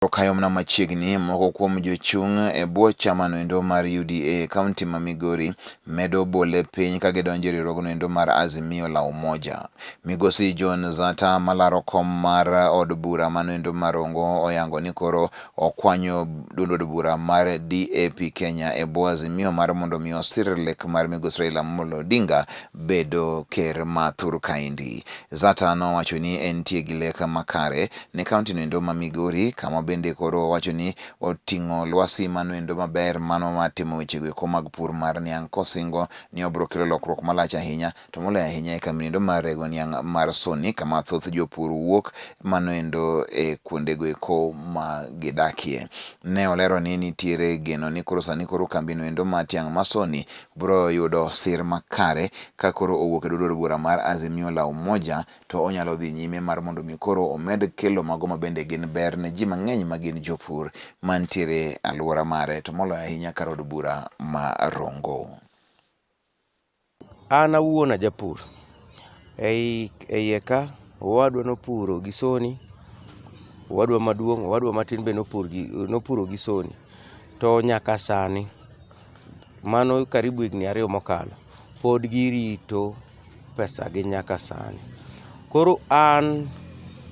Kayo mana machiegni, moko kuom jochung' e bwo chamano endo mar UDA e kaunti ma Migori medo bole piny ka gidonjo e riwruogno endo mar Azimio la Umoja. Migosi John Zata malaro kom mar od bura mano endo mar Rongo oyango ni koro okwanyo duond od bura mar DAP Kenya e bwo Azimio mar mondo mi osir lek mar migosi Raila Amolo Odinga bedo ker ma thur kaendi. Zata nowacho ni entie gi lek makare ne kaunti noendo ma Migori kama bende koro owacho ni oting'o lwasi manoendo maber mano mar timo wechego eko mag pur mar niang' kosingo ni obro kelo lokruok malach ahinya to moloyo ahinya e kambi mar rego niang' mar Soni kama thoth jopur wuok manoendo e kuondego eko ma gidakie. Ne olero ni nitiere geno ni koro sani koro kambi noendo mar tiang' ma Soni bro yudo sir makare ka koro owuok e duond od bura mar Azimio la Umoja to onyalo dhi nyime mar mondo mi koro omed kelo mago ma bende gin ber ne ji mang'eny ma gin jopur mantiere alwora mare to moloyo ahinya kar od bura ma Rongo. An awuon ajapur. Ei eiye ka owadwa nopuro gi soni, owadwa maduong', owadwa matin be nopuro gi soni. To nyaka sani, mano karibu higni 2 mokalo, pod girito pesa gi nyaka sani. Koro an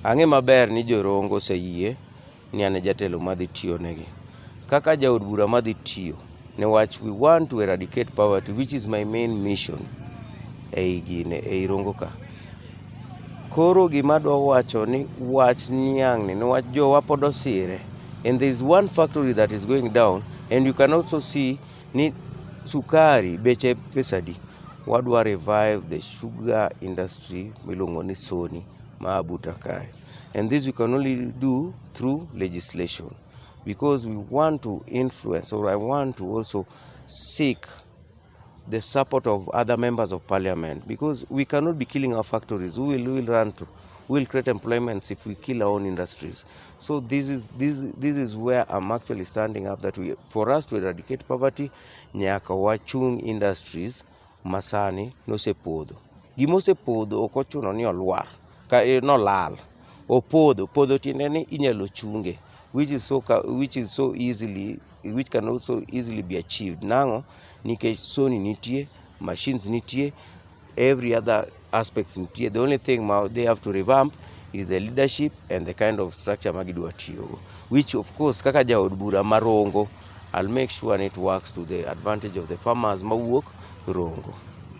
ang'e maber ni jorongo oseyie ni an e jatelo madhi tiyo negi. Kaka jaod bura madhi tiyo, newach we want to eradicate poverty which is my main mission ei gine, ei Rongo ka. Koro gima adwa wacho ni wach niang' ni niwach jowa pod osire and there is one factory that is going down and you can also see ni sukari beche pesadi. Wadwa revive the sugar industry miluongo ni Soni ma Abuta kae. And this we can only do through legislation because we want to influence, or I want to also seek the support of other members of parliament, because we cannot be killing our factories. Who will run to? Who will create employments if we kill our own industries? So this is where I'm actually standing up, that for us to eradicate poverty, nyaka wachung industries masani nosepodho. Gimosepodho ok ochuno ni olwar, ka nolal. Opodho, podho tiende ni inyalo chunge, which is so easily, which can also easily be achieved. Nang'o? Nikech Sony nitie, machines nitie, every other aspects nitie. The only thing ma they have to revamp is the leadership and the kind of structure ma gidwa tiyogo. Which of course, kaka jaod bura ma Rongo, I'll make sure it works to the advantage of the farmers mawuok Rongo.